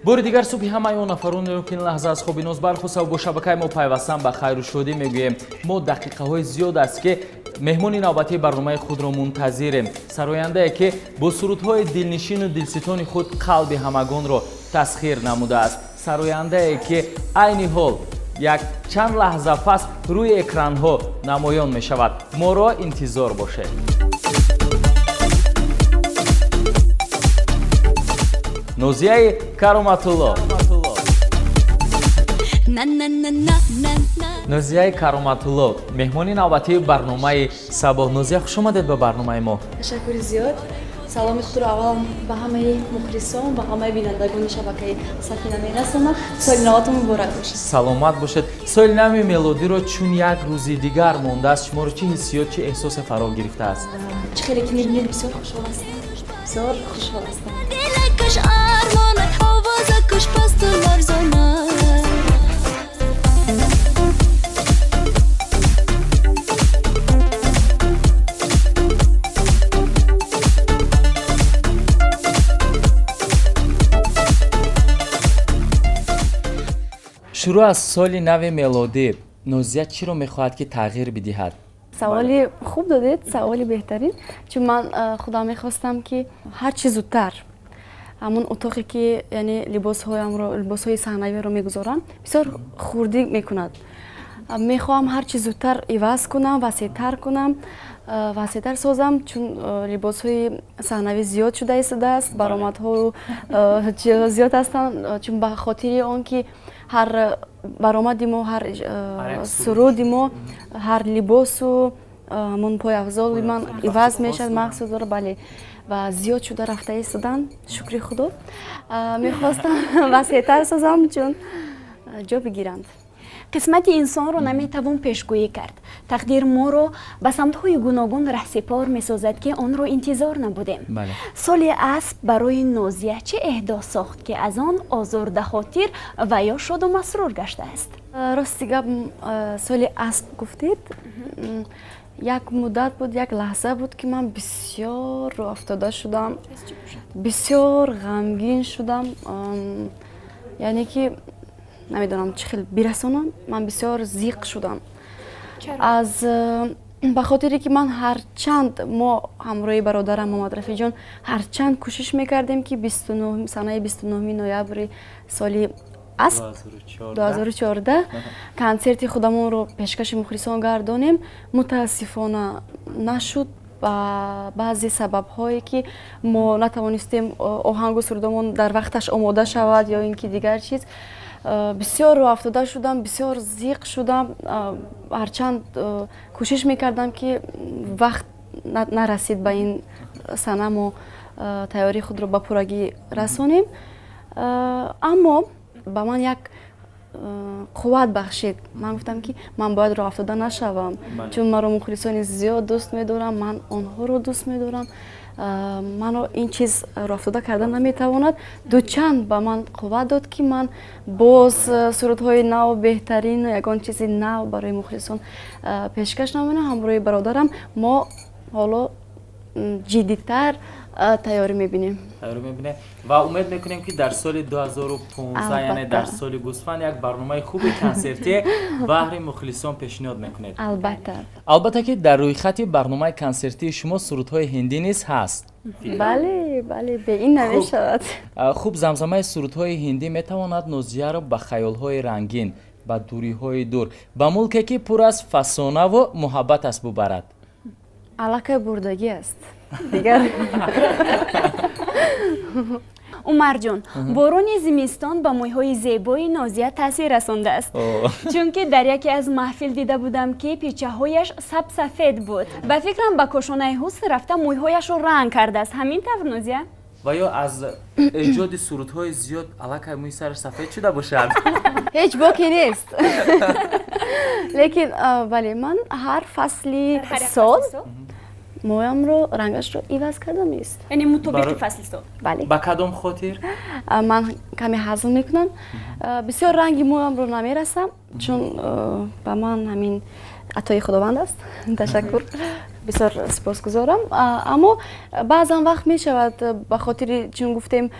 Бори дигар субҳи ҳамаи он нафаронеро, ки ин лаҳза аз хоби ноз бархоста бо шабакаи мо пайвастан, ба хайру шодӣ мегӯем. Мо дақиқаҳои зиёд аст, ки меҳмони навбатии барномаи худро мунтазирем, сарояндае, ки бо сурудҳои дилнишину дилситони худ қалби ҳамагонро тасхир намудааст, сарояндае, ки айни ҳол як чанд лаҳза пас рӯи экранҳо намоён мешавад. Моро интизор бошед. Нозияи Кароматулло. Нозияи Кароматулло, меҳмони навбатии барномаи Сабоҳ. Нозия, хуш омадед ба барномаи мо. Ташаккури зиёд. Саломи худро аввалан ба ҳамаи мухлисон, ба ҳамаи бинандагони шабакаи Сафина мерасонам. Соли наватон муборак бошад. Саломат бошед. Соли нави мелодиро чун як рӯзи дигар мондааст, шуморо чӣ ҳиссиёт, чӣ эҳсосе фаро гирифтааст? Чӣ хеле ки мебинед, бисёр хушҳол ҳастам, бисёр хушҳол ҳастам. Дилакаш армонат, овозакаш пасту ларзонат. Шурӯъ аз соли нави мелодӣ Нозия чиро мехоҳад, ки тағйир бидиҳад? Саволи хуб додед, саволи беҳтарин, чун ман худам мехостам, ки ҳарчи зудтар ҳамон утоқе, ки яъне либосҳоямро, либосҳои саҳнавиро мегузорам, бисёр хурдӣ мекунад. Мехоҳам ҳарчи зудтар иваз кунам, васеътар кунам, васеътар созам, чун либосҳои саҳнавӣ зиёд шуда истодааст, баромадҳо зиёд ҳастанд, чун ба хотири он ки ҳар баромади мо, ҳар суруди мо, ҳар либосу ҳамон пойафзоли ман иваз мешавад, махсус дора, бале, ва зиёд шуда рафта истоданд, шукри Худо. Мехостам васеътар созам, чун ҷо бигиранд. Қисмати инсонро наметавон пешгӯӣ кард. Тақдир моро ба самтҳои гуногун раҳсипор месозад, ки онро интизор набудем. Соли асп барои Нозия чӣ эҳдос сохт, ки аз он озурдахотир ва ё шоду масрур гаштааст? Рости гап, соли асп гуфтед, як муддат буд, як лаҳза буд, ки ман бисёр рӯҳафтода шудам, бисёр ғамгин шудам, яъне ки намедонам чӣ хел бирасонам, ман бисёр зиқ шудам аз ба хотире ки ман ҳарчанд, мо ҳамроҳи бародарам Муҳаммадрафиҷон ҳарчанд кӯшиш мекардем, ки санаи 29 ноябри соли асп 2014 консерти худамонро пешкаши мухлисон гардонем, мутаассифона нашуд, ба баъзе сабабҳое, ки мо натавонистем оҳангу сурудамон дар вақташ омода шавад ё ин ки дигар чиз. Бисёр рӯҳафтода шудам, бисёр зиқ шудам. Ҳарчанд кӯшиш мекардам, ки вақт нарасид ба ин сана мо тайёрии худро ба пуррагӣ расонем, аммо ба ман як қувват бахшид. Ман гуфтам, ки ман бояд роҳафтода нашавам, чун маро мухлисони зиёд дӯст медорам, ман онҳоро дӯст медорам, маро ин чиз роҳафтода карда наметавонад. Дучанд ба ман қувват дод, ки ман боз сурудҳои нав, беҳтарину ягон чизи нав барои мухлисон пешкаш намоям. Ҳамроҳи бародарам мо ҳоло ҷиддитар тайёрӣ мебинем. Тайёрӣ мебинем ва умед мекунем, ки дар соли 2015, яъне дар соли гӯсфанд, як барномаи хуби консертӣ баҳри мухлисон пешниҳод мекунед. Албатта. Албатта, ки дар рӯйхати барномаи консертии шумо сурудҳои ҳиндӣ низ ҳаст. Бале, бале, бе ин намешавад. Хуб, замзамаи сурудҳои ҳиндӣ метавонад Нозияро ба хаёлҳои рангин, ба дуриҳои дур, ба мулке, ки пур аз фасонаву муҳаббат аст, бубарад. Аллакай бурдагӣ аст дигар. Умарҷон, борони зимистон ба мӯйҳои зебои Нозия таъсир расондааст, чунки дар яке аз маҳфил дида будам, ки пичаҳояш сабсафед буд. Ба фикрам, ба кошонаи ҳусн рафта, мӯйҳояшро ранг кардааст. Ҳамин тавр, Нозия? Ва ё аз эҷоди сурудҳои зиёд аллакай мӯи сараш сафед шуда бошад. Ҳеҷ боке нест, лекин бале, ман ҳар фасли сол моямро рангашро иваз карда меист. Яъне мутобиқи фасли сол? Бале. Ба кадом хотир? Ман каме ҳазл мекунам, бисёр ранги моямро намерасам, чун ба ман ҳамин атои Худованд аст, ташаккур. Бисёр сипосгузорам, аммо баъзан вақт мешавад, ба хотири, чун гуфтем,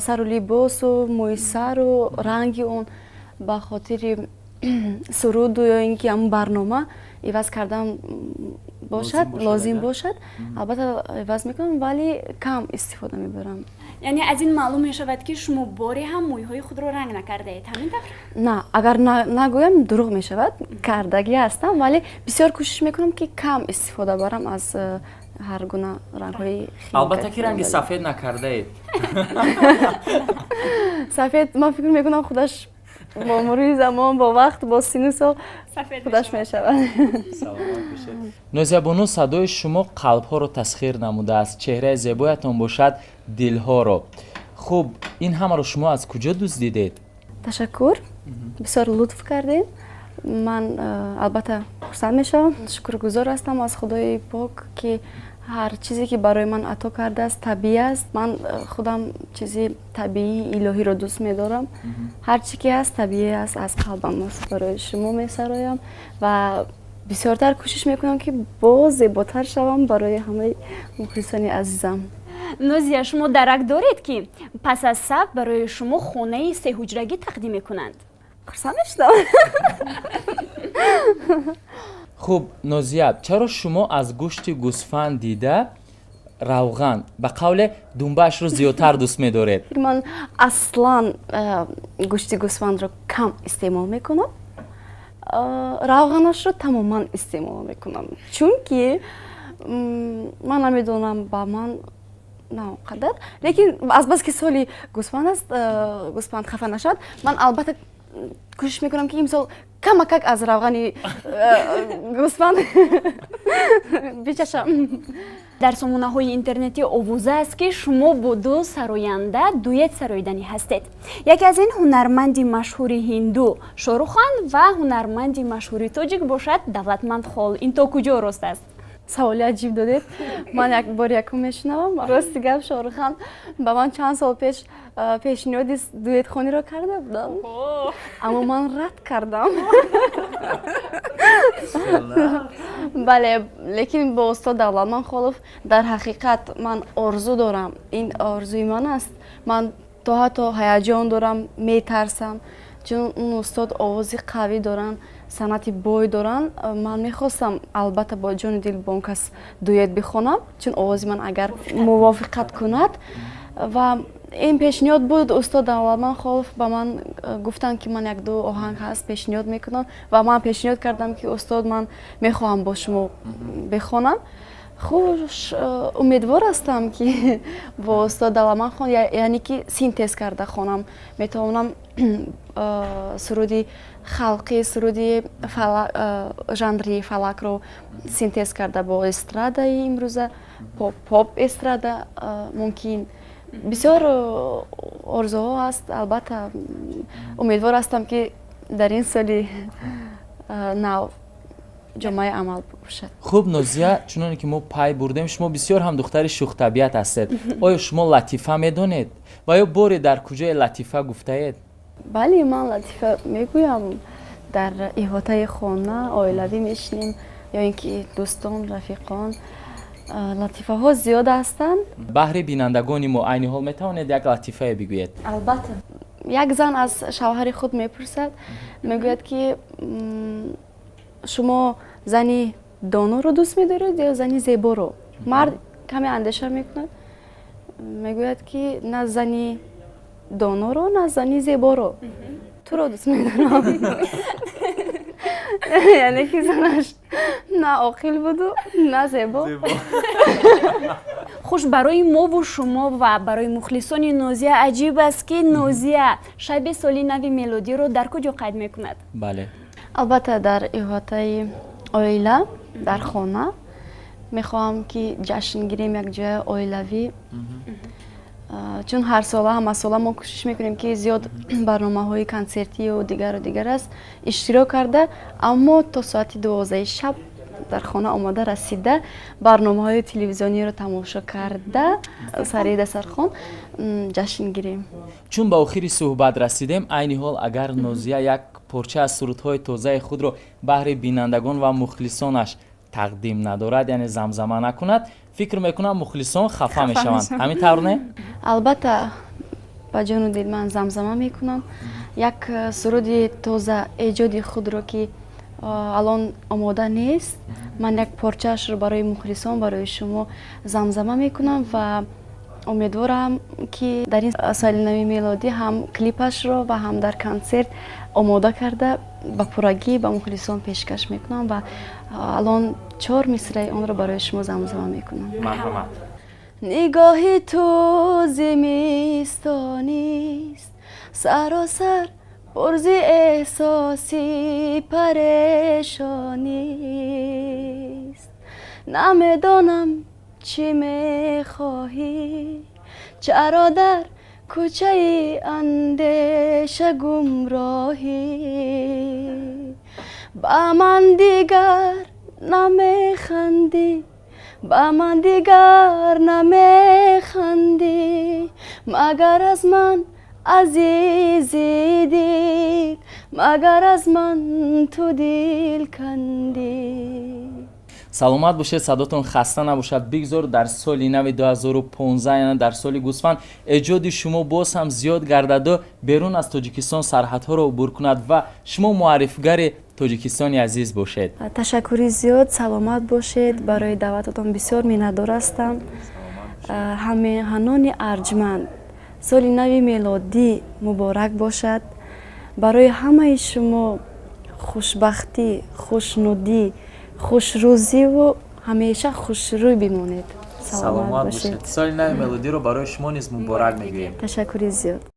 сару либосу мӯи сару ранги он, ба хотири суруду ё ин ки ҳамун барнома иваз кардан бошад, лозим бошад, албатта иваз мекунам, вале кам истифода мебарам. Яъне аз ин маълум мешавад, ки шумо боре ҳам мӯйҳои худро ранг накардаед, ҳамин тавр? На, агар нагӯям, дурӯғ мешавад. Кардагӣ ҳастам, вале бисёр кӯшиш мекунам, ки кам истифода барам аз ҳар гуна рангҳои. Албатта ки ранги сафед накардаед. Сафед, ман фикр мекунам, худаш бо мурури замон, бо вақт, бо сину сол худаш мешавад. Нозиябону, садои шумо қалбҳоро тасхир намудааст, чеҳраи зебоятон бошад, дилҳоро. Хуб, ин ҳамаро шумо аз куҷо дуздидед? Ташаккур, бисёр лутф кардем. Ман албатта хурсанд мешавам, шукргузор ҳастам аз Худои пок, ки ҳар чизе ки барои ман ато кардааст, табиӣ аст. Ман худам чизи табиии илоҳиро дӯст медорам. Ҳар чӣ ки ҳаст, табиӣ аст, аз қалбам аст, барои шумо месароям ва бисёртар кӯшиш мекунам, ки боз зеботар шавам барои ҳамаи мухлисони азизам. Нозия, шумо дарак доред, ки пас аз сабт барои шумо хонаи сеҳуҷрагӣ тақдим мекунанд? Хурсанд мешудам. Хуб, Нозия, чаро шумо аз гӯшти гӯсфанд дида равған, ба қавле думбаашро зиёдтар дӯст медоред? Ман аслан гӯшти гӯсфандро кам истеъмол мекунам, равғанашро тамоман истеъмол мекунам, чунки ман намедонам, ба ман на он қадар, лекин азбаски соли гӯсфанд аст, гӯсфанд хафа нашавад, ман албатта кӯшиш мекунам, ки имсол камакак аз равғани гӯсфанд бичашам. Дар сомонаҳои интернетӣ овоза аст, ки шумо бо ду сароянда дуэт сароиданӣ ҳастед. Яке аз ин ҳунарманди машҳури ҳинду Шоҳрух Хан ва ҳунарманди машҳури тоҷик бошад Давлатманд Хол. Ин то куҷо рост аст? Саволи аҷиб додед, ман як бор якум мешунавам. Рости гап, Шоҳрухан ба ман чанд сол пеш пешниҳоди дуэтхониро карда будам, аммо ман рад кардам. Бале, лекин бо устод Давлатманд Холов дар ҳақиқат ман орзу дорам, ин орзуи ман аст. Ман то ҳатто ҳаяҷон дорам, метарсам, чун он устод овози қавӣ доранд, санъати бой доранд. Ман мехостам, албатта, бо ҷони дил бо он кас дуэт бихонам, чун овози ман агар мувофиқат кунад. Ва ин пешниҳод буд, устод Давлатманд Холов ба ман гуфтанд, ки ман як-ду оҳанг ҳаст, пешниҳод мекунам, ва ман пешниҳод кардам, ки устод, ман мехоҳам бо шумо бихонам. Хуш, умедвор ҳастам, ки бо устод Давлатманд хон, яъне ки синтез карда хонам метавонам, суруди халқӣ, суруди жанри фолкро синтез карда бо эстрадаи имрӯза, поп эстрада мумкин. Бисёр орзуҳо ҳаст. Албатта, умедвор ҳастам, ки дар ин соли нав ҷомаи амал бошад. Хуб, Нозия, чуноне ки мо пай бурдем, шумо бисёр ҳам духтари шӯхтабиат ҳастед. Оё шумо латифа медонед ва ё боре дар куҷое латифа гуфтаед? Бале, ман латифа мегӯям. Дар иҳотаи хона, оилавӣ мешинем ё ин ки дӯстон, рафиқон, латифаҳо зиёд ҳастанд. Баҳри бинандагони мо айни ҳол метавонед як латифае бигӯед? Албатта. Як зан аз шавҳари худ мепурсад, мегӯяд, ки шумо зани доноро дӯст медоред ё зани зеборо? Мард каме андеша мекунад, мегӯяд, ки на зани доноро, на зани зеборо, туро дӯст медорам. Яъне ки занаш на оқил буду, на зебо. Хуш, барои мову шумо ва барои мухлисони Нозия аҷиб аст, ки Нозия шаби соли нави мелодиро дар куҷо қайд мекунад? Бале. Албатта, дар иҳотаи оила, дар хона мехоҳам, ки ҷашн гирем якҷоя оилавӣ, чун ҳарсола, ҳамасола мо кӯшиш мекунем, ки зиёд барномаҳои консертию дигару дигар аст иштирок карда, аммо то соати 12-и шаб дар хона омода расида, барномаҳои телевизиониро тамошо карда, сари дастархон ҷашн гирем. Чун ба охири суҳбат расидем, айни ҳол агар Нозия як порча аз сурудҳои тозаи худро баҳри бинандагон ва мухлисонаш Тақдим надорад, яъне замзама накунад, фикр мекунам, мухлисон хафа мешаванд. Ҳамин тавр, не? Албатта, ба ҷону дил ман замзама мекунам як суруди тоза эҷоди худро, ки алон омода нест. Ман як порчаашро барои мухлисон, барои шумо замзама мекунам ва умедворам, ки дар ин соли нави мелодӣ ҳам клипашро ва ҳам дар консерт омода карда, ба пуррагӣ ба мухлисон пешкаш мекунам ва алон чор мисраи онро барои шумо замзама мекунам. Марҳамат. Нигоҳи ту зимистонист, саросар пурзи эҳсоси парешонист. Намедонам, чӣ мехоҳӣ, чаро дар кӯчаи андеша гумроҳӣ. Ба ман дигар намехандӣ, ба ман дигар намехандӣ, магар аз ман, азизи дил, магар аз ман ту дил кандӣ. Саломат бошед, садотон хаста набошад. Бигзор дар соли нави 2015, яъне дар соли гӯсфанд, эҷоди шумо боз ҳам зиёд гардаду берун аз Тоҷикистон сарҳадҳоро убур кунад ва шумо муаррифгари Тоҷикистони азиз бошед. Ташаккури зиёд, саломат бошед. Барои даъвататон бисёр миннатдор ҳастам. Ҳаммеҳанони арҷманд, соли нави мелодӣ муборак бошад. Барои ҳамаи шумо хушбахтӣ, хушнудӣ, хушрӯзиву ҳамеша хушрӯй бимонед. Саломат бошед. Соли нави мелодиро барои шумо низ муборак мегӯем. Ташаккури зиёд.